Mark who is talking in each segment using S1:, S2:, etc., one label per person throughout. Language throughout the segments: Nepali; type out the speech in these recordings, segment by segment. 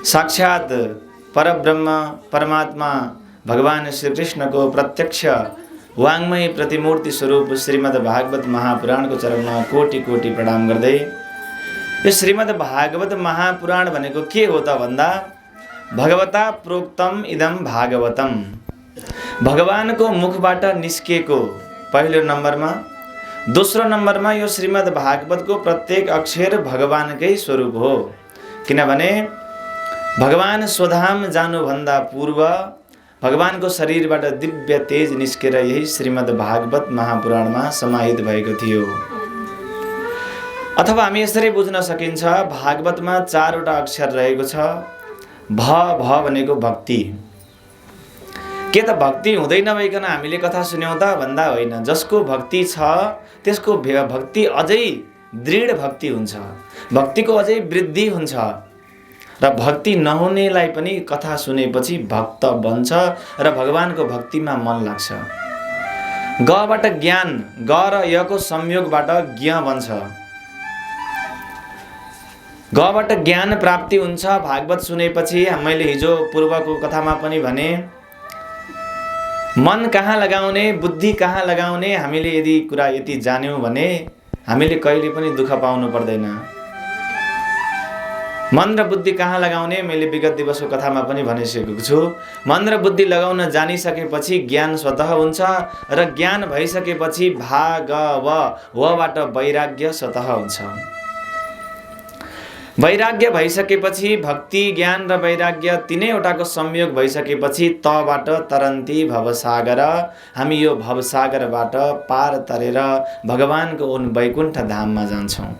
S1: साक्षात परब्रह्म परमात्मा भगवान श्री कृष्ण को प्रत्यक्ष वाङ्मय प्रतिमूर्ति स्वरूप श्रीमद् भागवत महापुराण को चरणमा कोटि कोटि प्रणाम गर्दै यो श्रीमद् भागवत महापुराण भनेको के हो त भन्दा भगवता प्रोक्तम इदम भागवतम, भगवानको मुखबाट निस्किएको पहिलो नम्बरमा। दोस्रो नम्बरमा यो श्रीमद् भागवतको प्रत्येक अक्षर भगवानकै स्वरूप हो, किनभने भगवान स्वधाम जानुभन्दा पूर्व भगवानको शरीरबाट दिव्य तेज निस्केर यही श्रीमद् भागवत महापुराणमा समाहित भएको थियो। अथवा हामी यसरी बुझ्न सकिन्छ, भागवतमा 4 वटा अक्षर रहेको छ। भ भनेको भक्ति। के त भक्ति हुँदै नभइकन हामीले कथा सुन्यौं त भन्दा होइन, जसको भक्ति छ त्यसको भक्ति अझै दृढ भक्ति हुन्छ, भक्तिको अझै वृद्धि हुन्छ र भक्ति नहुनेलाई पनि कथा सुनेपछि भक्त बन्छ र भगवानको भक्तिमा मन लाग्छ। गबाट ज्ञान, ग र यको संयोगबाट ज्ञ बन्छ। गबाट ज्ञान प्राप्ति हुन्छ भागवत सुनेपछि। मैले हिजो पूर्वको कथामा पनि भने, मन कहाँ लगाउने, बुद्धि कहाँ लगाउने, हामीले यदि कुरा यति जान्यौं भने हामीले कहिले पनि दुःख पाउनु पर्दैन। मन र बुद्धि कहाँ लगाउने, मैले विगत दिवसको कथामा पनि भनिसकेको छु। मन र बुद्धि लगाउन जानिसकेपछि ज्ञान स्वतः हुन्छ र ज्ञान भइसकेपछि वबाट वैराग्य स्वतः हुन्छ। वैराग्य भइसकेपछि भक्ति, ज्ञान र वैराग्य तीनैवटाको संयोग भइसकेपछि तबाट तरन्ती भवसागर, हामी यो भवसागरबाट पार तरेर भगवानको उन वैकुण्ठ धाममा जान्छौँ।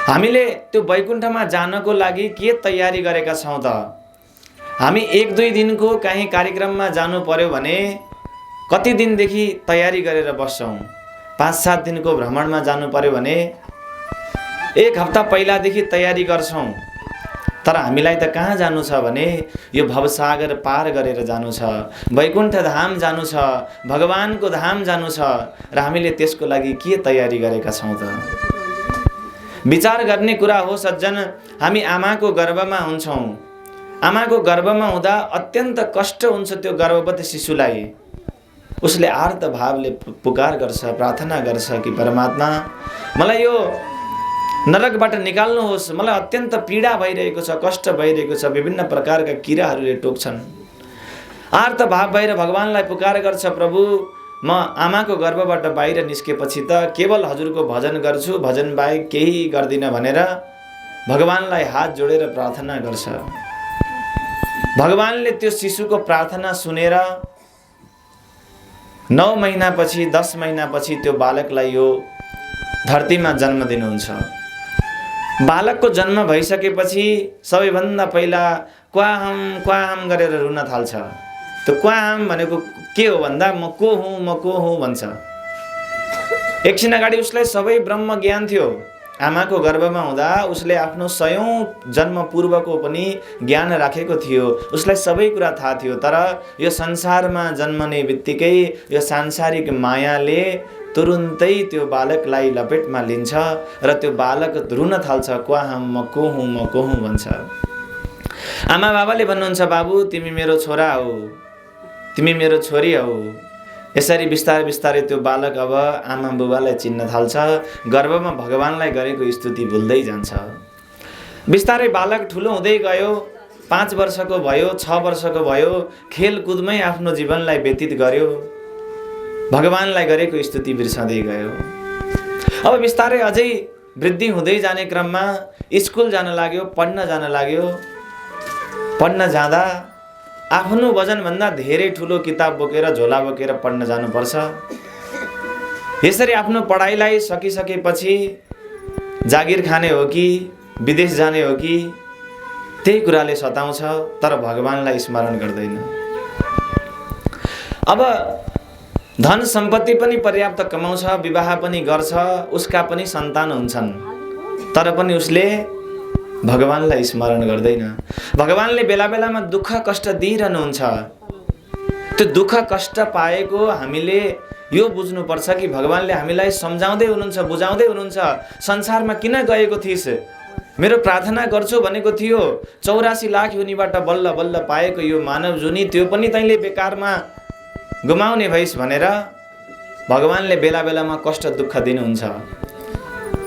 S1: हामीले त्यो वैकुण्ठमा जानको लागि के तयारी गरेका छौँ त? हामी 1-2 दिनको कहीँ कार्यक्रममा जानु पर्यो भने कति दिनदेखि तयारी गरेर बस्छौँ। 5-7 दिनको भ्रमणमा जानु पर्यो भने 1 हप्ता पहिलादेखि तयारी गर्छौँ। तर हामीलाई त कहाँ जानु छ भने यो भवसागर पार गरेर जानु छ, वैकुण्ठ धाम जानु छ, भगवानको धाम जानु छ र हामीले त्यसको लागि के तयारी गरेका छौँ त? विचार गर्ने कुरा हो सज्जन। हामी आमाको गर्भमा हुन्छौँ। आमाको गर्भमा हुँदा अत्यन्त कष्ट हुन्छ त्यो गर्भवती शिशुलाई। उसले आर्त भावले पुकार गर्छ, प्रार्थना गर्छ कि परमात्मा मलाई यो नरकबाट निकाल्नुहोस्, मलाई अत्यन्त पीडा भइरहेको छ, कष्ट भइरहेको छ, विभिन्न प्रकारका किराहरूले टोक्छन्। आर्त भाव भएर भगवानलाई पुकार गर्छ, प्रभु म आमाको गर्भबाट बाहिर निस्केपछि त केवल हजुरको भजन गर्छु, भजन बाहेक केही गर्दिन भनेर भगवानलाई हात जोडेर प्रार्थना गर्छ। भगवानले त्यो शिशुको प्रार्थना सुनेर 9 महिनापछि 10 महिनापछि त्यो बालकलाई यो धरतीमा जन्म दिनुहुन्छ। बालकको जन्म भइसकेपछि सबैभन्दा पहिला क्वाहम गरेर रुन थाल्छ। त्यो क्वाहम भनेको के हो भन्दा म को हुँ भन्छ। एकछिन अगाडि उसलाई सबै ब्रह्म ज्ञान थियो। आमाको गर्भमा हुँदा उसले आफ्नो 100औं जन्म पूर्वको पनि ज्ञान राखेको थियो। उसलाई सबै कुरा थाहा थियो। तर यो संसारमा जन्मने बित्तिकै यो सांसारिक मायाले तुरुन्तै त्यो बालकलाई लपेटमा लिन्छ र त्यो बालक रुन थाल्छ, क्वाहम म को हुँ भन्छ। आमा बाबाले भन्नुहुन्छ, बाबु तिमी मेरो छोरा हौ, तिमी मेरो छोरी हौ। यसरी बिस्तारै बिस्तारै त्यो बालक अब आमा बुबालाई चिन्न थाल्छ, गर्भमा भगवानलाई गरेको स्तुति भुल्दै जान्छ। बिस्तारै बालक ठुलो हुँदै गयो, 5 वर्षको भयो, 6 वर्षको भयो, खेलकुदमै आफ्नो जीवनलाई व्यतीत गर्यो, भगवानलाई गरेको स्तुति बिर्सँदै गयो। अब बिस्तारै अझै वृद्धि हुँदै जाने क्रममा स्कुल जान लाग्यो, पढ्न जान लाग्यो। पढ्न जाँदा आफ्नो वजनभन्दा धेरै ठुलो किताब बोकेर झोला बोकेर पढ्न जानुपर्छ। यसरी आफ्नो पढाइलाई सकिसकेपछि जागिर खाने हो कि विदेश जाने हो कि त्यही कुराले सताउँछ, तर भगवानलाई स्मरण गर्दैन। अब धन सम्पत्ति पनि पर्याप्त कमाउँछ, विवाह पनि गर्छ, उसका पनि सन्तान हुन्छन्, तर पनि उसले भगवानलाई स्मरण गर्दैन। भगवानले बेला बेलामा दुःख कष्ट दिइरहनुहुन्छ। त्यो दुःख कष्ट पाएको हामीले यो बुझ्नुपर्छ कि भगवानले हामीलाई सम्झाउँदै हुनुहुन्छ, बुझाउँदै हुनुहुन्छ, संसारमा किन गएको थिइस्, मेरो प्रार्थना गर्छु भनेको थियो 84 लाख योनिबाट बल्ल बल्ल पाएको यो मानव जुनी त्यो पनि तैँले बेकारमा गुमाउने भइस् भनेर भगवानले बेला बेलामा कष्ट दुःख दिनुहुन्छ।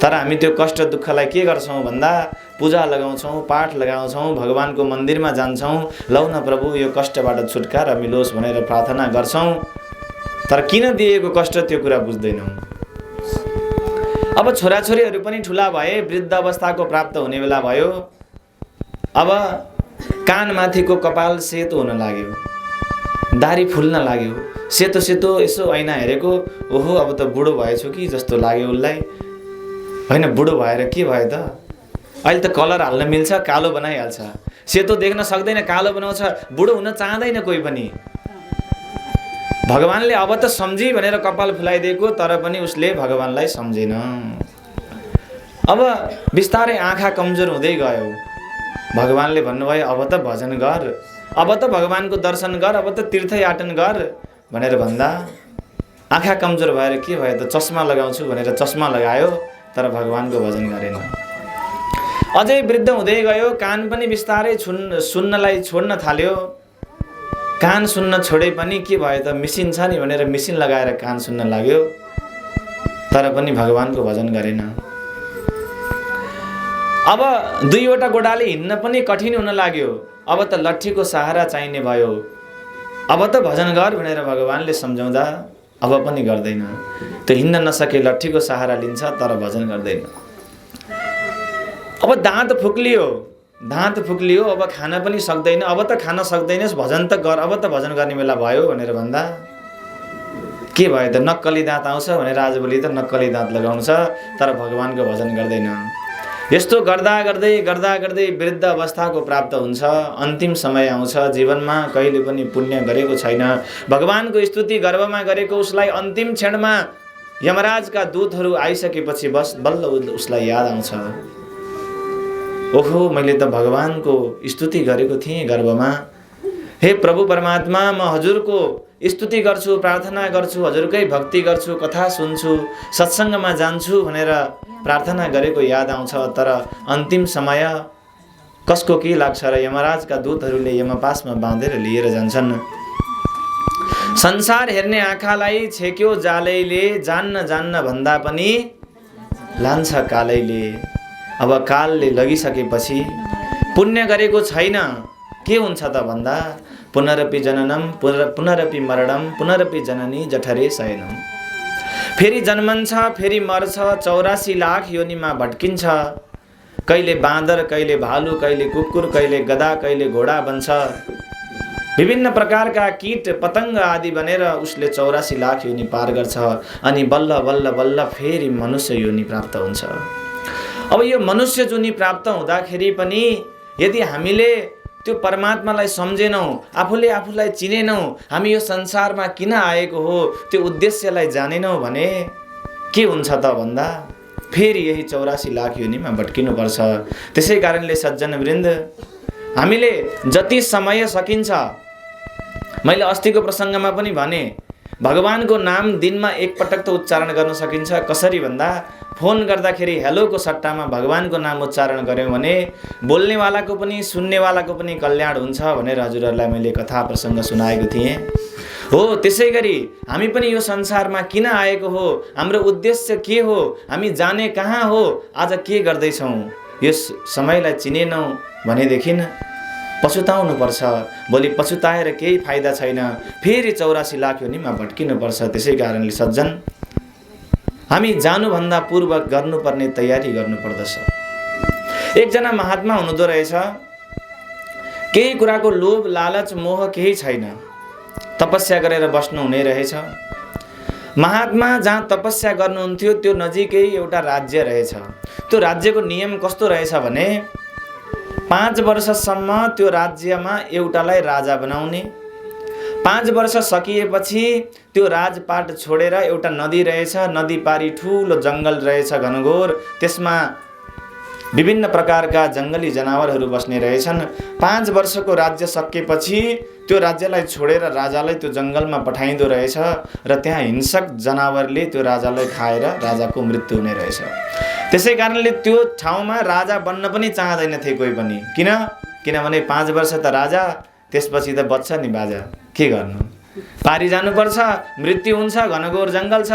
S1: तर हामी त्यो कष्ट दुःखलाई के गर्छौँ भन्दा पूजा लगाउँछौँ, पाठ लगाउँछौँ, भगवानको मन्दिरमा जान्छौँ, लौ न प्रभु यो कष्टबाट छुटकारा मिलोस् भनेर प्रार्थना गर्छौँ। तर किन दिएको कष्ट त्यो कुरा बुझ्दैनौँ। अब छोराछोरीहरू पनि ठुला भए, वृद्ध अवस्थाको प्राप्त हुने बेला भयो। अब कानमाथिको कपाल सेतो हुन लाग्यो, दारी फुल्न लाग्यो, सेतो सेतो यसो ऐना हेरेको, ओहो अब त बुढो भएछु कि जस्तो लाग्यो उसलाई। होइन, बुढो भएर के भयो त, अहिले त कलर हाल्न मिल्छ, कालो बनाइहाल्छ। सेतो देख्न सक्दैन, कालो बनाउँछ, बुढो हुन चाहँदैन कोही पनि। भगवानले अब त सम्झी भनेर कपाल फुलाइदिएको, तर पनि उसले भगवानलाई सम्झेन। अब बिस्तारै आँखा कमजोर हुँदै गयो। भगवानले भन्नुभयो अब त भजन गर, अब त भगवानको दर्शन गर, अब त तीर्थयाटन गर भनेर भन्दा आँखा कमजोर भएर के भयो त, चस्मा लगाउँछु भनेर चस्मा लगायो, तर भगवानको भजन गरेन। अझै वृद्ध हुँदै गयो, कान पनि बिस्तारै सुन्नलाई छोड्न थाल्यो। कान सुन्न छोडे पनि के भयो त, मिसिन छ नि भनेर मिसिन लगाएर कान सुन्न लाग्यो, तर पनि भगवानको भजन गरेन। अब दुईवटा गोडाले हिँड्न पनि कठिन हुन लाग्यो, अब त लट्ठीको सहारा चाहिने भयो। अब त भजन गर भनेर भगवानले सम्झाउँदा अब पनि गर्दैन। त्यो हिँड्न नसके लट्ठीको सहारा लिन्छ, तर भजन गर्दैन। अब दाँत फुक्लियो, अब खान पनि सक्दैन, अब त खान सक्दैनस्, भजन त गर, अब त भजन गर्ने बेला भयो भनेर भन्दा के भयो त, नक्कली दाँत आउँछ भनेर आजभोलि त नक्कली दाँत लगाउँछ, तर भगवानको भजन गर्दैन। यस्तो गर्दा गर्दै वृद्ध अवस्थाको प्राप्त हुन्छ। अन्तिम समय आउँछ, जीवनमा कहिले पनि पुण्य गरेको छैन, भगवानको स्तुति गर्भमा गरेको उसलाई अन्तिम क्षणमा यमराजका दूतहरू आइसकेपछि बल्ल उसलाई याद आउँछ, ओहो मैले त भगवानको स्तुति गरेको थिएँ गर्भमा। हे प्रभु परमात्मा, म हजुरको स्तुति गर्छु, प्रार्थना गर्छु, हजुरकै भक्ति गर्छु, कथा सुन्छु, सत्सङ्गमा जान्छु भनेर प्रार्थना गरेको याद आउँछ। तर अन्तिम समय कसको के लाग्छ र यमराजका दूतहरूले यमपासमा बाँधेर लिएर जान्छन्। संसार हेर्ने आँखालाई छेक्यो जालैले, जान्न भन्दा पनि लान्छ कालैले। अब कालले लगिसकेपछि पुण्य गरेको छैन, के हुन्छ त भन्दा पुनरपि जननम पुनरपि मरणम पुनरपि जननी जठरे शयनम। फेरि जन्मन्छ, फेरि मर्छ, 84 लाख योनिमा भट्किन्छ। कहिले बाँदर, कहिले भालु, कहिले कुकुर, कहिले गधा, कहिले घोडा बन्छ। विभिन्न प्रकारका कीट पतङ्ग आदि बनेर उसले 84 लाख योनि पार गर्छ। अनि बल्ल बल्ल बल्ल फेरि मनुष्य योनि प्राप्त हुन्छ। अब यो मनुष्य योनि प्राप्त हुँदाखेरि पनि यदि हामीले त्यो परमात्मालाई सम्झेनौँ, आफूले आफूलाई चिनेनौँ, हामी यो संसारमा किन आएको हो त्यो उद्देश्यलाई जानेनौँ भने के हुन्छ त भन्दा फेरि यही 84 लाख योनिमा भट्किनुपर्छ। त्यसै कारणले सज्जनवृन्द, हामीले जति समय सकिन्छ, मैले अस्तिको प्रसङ्गमा पनि भने, भगवानको नाम दिनमा एकपटक त उच्चारण गर्न सकिन्छ। कसरी भन्दा फोन गर्दाखेरि हेलोको सट्टामा भगवानको नाम उच्चारण गऱ्यौँ भने बोल्नेवालाको पनि सुन्नेवालाको पनि कल्याण हुन्छ भनेर हजुरहरूलाई मैले कथा प्रसङ्ग सुनाएको थिएँ। हो त्यसै गरी हामी पनि यो संसारमा किन आएको हो, हाम्रो उद्देश्य के हो, हामी जाने कहाँ हो, आज के गर्दैछौँ, यस समयलाई चिनेनौँ भनेदेखि पछुताउनुपर्छ। भोलि पछुताएर केही फाइदा छैन, फेरि 84 लाख योनिमा भट्किनुपर्छ। त्यसै कारणले सज्जन, हामी जानुभन्दा पूर्व गर्नुपर्ने तयारी गर्नुपर्दछ। एकजना महात्मा हुनुहुँदो रहेछ, केही कुराको लोभ लालच मोह केही छैन, तपस्या गरेर बस्नु हुने रहेछ। महात्मा जहाँ तपस्या गर्नुहुन्थ्यो त्यो नजिकै एउटा राज्य रहेछ। त्यो राज्यको नियम कस्तो रहेछ भने 5 वर्षसम्म त्यो राज्यमा एउटालाई राजा बनाउने, 5 वर्ष सकिएपछि त्यो राजपाट छोडेर एउटा नदी रहेछ, नदी पारी ठुलो जङ्गल रहेछ घनघोर, त्यसमा विभिन्न प्रकारका जङ्गली जनावरहरू बस्ने रहेछन्। 5 वर्षको राज्य सकिएपछि त्यो राज्यलाई छोडेर राजालाई त्यो जङ्गलमा पठाइँदो रहेछ र त्यहाँ हिंसक जनावरले त्यो राजालाई खाएर राजाको मृत्यु हुने रहेछ। त्यसै कारणले त्यो ठाउँमा राजा बन्न पनि चाहँदैनथे कोही पनि। किनभने 5 वर्ष त राजा, त्यसपछि त बच्छ नि बाजा, के गर्नु, पारी जानुपर्छ, मृत्यु हुन्छ, घनघोर जङ्गल छ।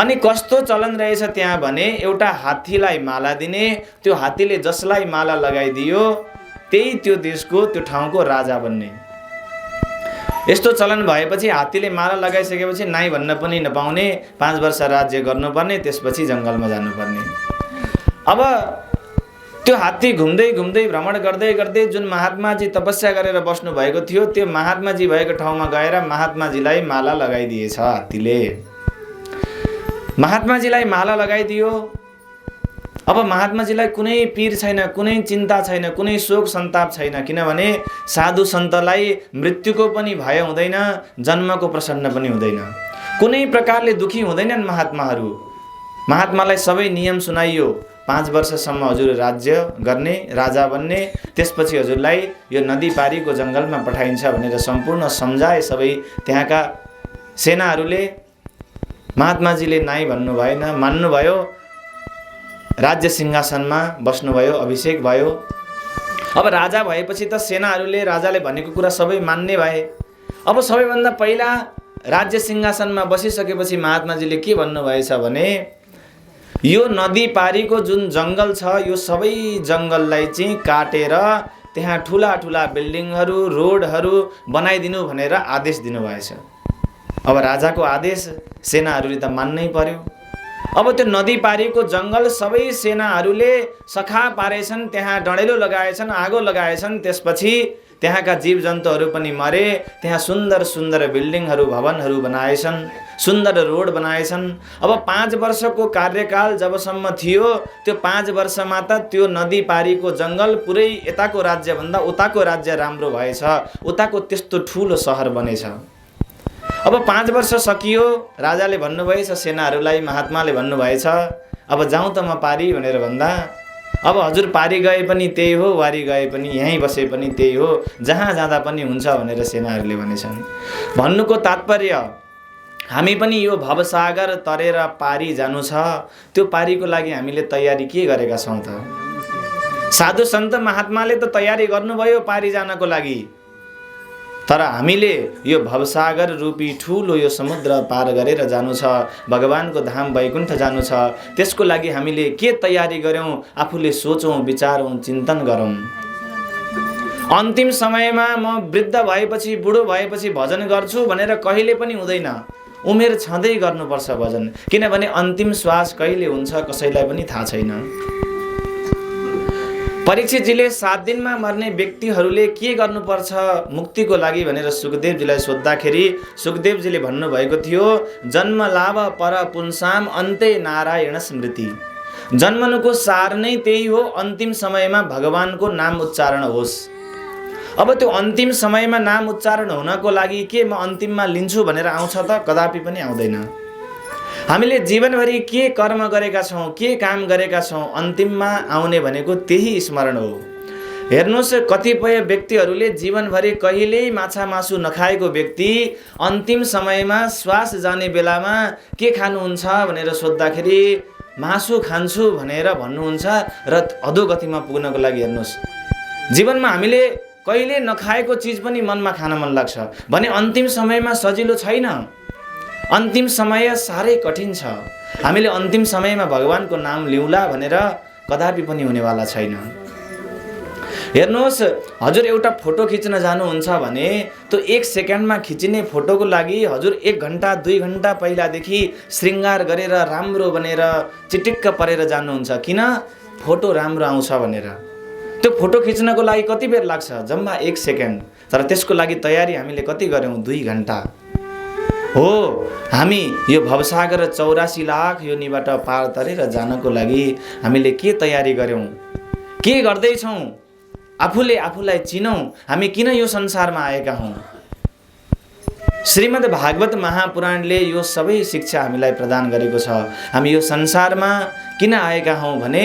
S1: अनि कस्तो चलन रहेछ त्यहाँ भने एउटा हात्तीलाई माला दिने, त्यो हात्तीले जसलाई माला लगाइदियो त्यही त्यो देशको त्यो ठाउँको राजा बन्ने। यस्तो चलन भएपछि हात्तीले माला लगाइसकेपछि नाइ भन्न पनि नपाउने, 5 वर्ष राज्य गर्नुपर्ने, त्यसपछि जङ्गलमा जानुपर्ने। अब त्यो हात्ती घुम्दै घुम्दै भ्रमण गर्दै गर्दै जुन महात्माजी तपस्या गरेर बस्नु भएको थियो त्यो महात्माजी भएको ठाउँमा गएर महात्माजीलाई माला लगाइदिएछ हात्तीले। महात्माजीलाई माला लगाइदियो। अब महात्माजीलाई कुनै पीर छैन, कुनै चिन्ता छैन, कुनै शोक सन्ताप छैन, किनभने साधु सन्तलाई मृत्युको पनि भय हुँदैन, जन्मको प्रसन्न पनि हुँदैन, कुनै प्रकारले दुखी हुँदैनन् महात्माहरू। महात्मालाई सबै नियम सुनाइयो, 5 वर्षसम्म हजुर राज्य गर्ने, राजा बन्ने, त्यसपछि हजुरलाई यो नदी पारीको जङ्गलमा पठाइन्छ भनेर सम्पूर्ण सम्झाए सबै त्यहाँका सेनाहरूले। महात्माजीले नाइ भन्नु भएन, मान्नुभयो, राज्य सिंहासनमा बस्नुभयो, अभिषेक भयो। अब राजा भएपछि त सेनाहरूले राजाले भनेको कुरा सबै मान्ने भए। अब सबैभन्दा पहिला राज्य सिंहासनमा बसिसकेपछि महात्माजीले के भन्नुभएछ भने यो नदी पारीको जुन जङ्गल छ यो सबै जङ्गललाई चाहिँ काटेर त्यहाँ ठुला ठुला बिल्डिङहरू, रोडहरू बनाइदिनु भनेर आदेश दिनुभएछ। अब राजाको आदेश सेनाहरूले त मान्नै पर्यो। अब त्यो नदी पारीको जङ्गल सबै सेनाहरूले सखा पारेछन्, त्यहाँ डढेलो लगाएछन्, आगो लगाएछन्, त्यसपछि त्यहाँका जीवजन्तुहरू पनि मरे। त्यहाँ सुन्दर सुन्दर बिल्डिङहरू, भवनहरू बनाएछन्, सुन्दर रोड बनाएछन्। अब 5 वर्षको कार्यकाल जबसम्म थियो त्यो 5 वर्षमा त त्यो नदी पारीको जङ्गल पुरै यताको राज्यभन्दा उताको राज्य राम्रो भएछ, उताको त्यस्तो ठुलो सहर बनेछ। अब 5 वर्ष सकियो, राजाले भन्नुभएछ सेनाहरूलाई, महात्माले भन्नुभएछ अब जाउँ त म पारी भनेर भन्दा अब हजुर पारी गए पनि त्यही हो, वारी गए पनि यहीँ बसे पनि त्यही हो, जहाँ जाँदा पनि हुन्छ भनेर सेनाहरूले भनेछन्। भन्नुको तात्पर्य हामी पनि यो भवसागर तरेर पारी जानु छ, त्यो पारीको लागि हामीले तयारी के गरेका छौँ त? साधु सन्त महात्माले त तयारी गर्नुभयो पारी जानको लागि, तर हामीले यो भवसागर रूपी ठुलो यो समुद्र पार गरेर जानु छ, भगवानको धाम वैकुण्ठ जानु छ। त्यसको लागि हामीले के तयारी गर्यौँ, आफूले सोचौँ, विचारौँ, चिन्तन गरौँ। अन्तिम समयमा म वृद्ध भएपछि, बुढो भएपछि भजन गर्छु भनेर कहिले पनि हुँदैन। उमेर छँदै गर्नुपर्छ भजन, किनभने अन्तिम श्वास कहिले हुन्छ कसैलाई पनि थाहा छैन। परीक्षितजीले 7 दिनमा मर्ने व्यक्तिहरूले के गर्नुपर्छ मुक्तिको लागि भनेर सुखदेवजीलाई सोद्धाखेरि सुखदेवजीले भन्नुभएको थियो जन्म लाभ पर पुंसाम अन्ते नारायण स्मृति। जन्मनुको सार नै त्यही हो, अन्तिम समयमा भगवानको नाम उच्चारण होस्। अब त्यो अन्तिम समयमा नाम उच्चारण हुनको लागि के म अन्तिममा लिन्छु भनेर आउँछ त? कदापि पनि आउँदैन। हामीले जीवनभरि के कर्म गरेका छौँ, के काम गरेका छौँ, अन्तिममा आउने भनेको त्यही स्मरण हो। हेर्नुहोस्, कतिपय व्यक्तिहरूले जीवनभरि कहिल्यै माछा मासु नखाएको व्यक्ति अन्तिम समयमा श्वास जाने बेलामा के खानुहुन्छ भनेर सोद्धाखेरि मासु खान्छु भनेर भन्नुहुन्छ र अधोगतिमा पुग्नको लागि। हेर्नुहोस्, जीवनमा हामीले कहिले नखाएको चिज पनि मनमा खान मन लाग्छ भने अन्तिम समयमा सजिलो छैन। अन्तिम समय साह्रै कठिन छ। हामीले अन्तिम समयमा भगवानको नाम लिउँला भनेर कदापि पनि हुनेवाला छैन। हेर्नुहोस्, हजुर एउटा फोटो खिच्न जानुहुन्छ भने त्यो 1 सेकेन्डमा खिचिने फोटोको लागि हजुर 1 घन्टा 2 घन्टा पहिलादेखि श्रृङ्गार गरेर राम्रो बनेर चिटिक्क परेर जानुहुन्छ। किन? फोटो राम्रो आउँछ भनेर। त्यो फोटो खिच्नको लागि कति बेर लाग्छ? जम्मा 1 सेकेन्ड। तर त्यसको लागि तयारी हामीले कति गर्यौँ? 2 घन्टा हो। हामी यो भवसागर 84 लाख योनिबाट पार तरेर जानको लागि हामीले के तयारी गर्यौँ, के गर्दैछौँ? आफूले आफूलाई चिनौँ, हामी किन यो संसारमा आएका हौँ। श्रीमद् भागवत महापुराणले यो सबै शिक्षा हामीलाई प्रदान गरेको छ। हामी यो संसारमा किन आएका हौँ भने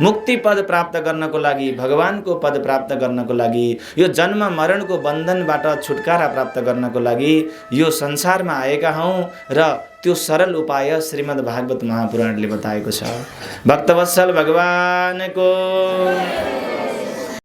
S1: मुक्ति पद प्राप्त गर्नको लागि, भगवानको पद प्राप्त गर्नको लागि, यो जन्म मरणको बन्धनबाट छुटकारा प्राप्त गर्नको लागि यो संसारमा आएका हौँ र त्यो सरल उपाय श्रीमद् भागवत महापुराणले बताएको छ। भक्तवत्सल भगवानको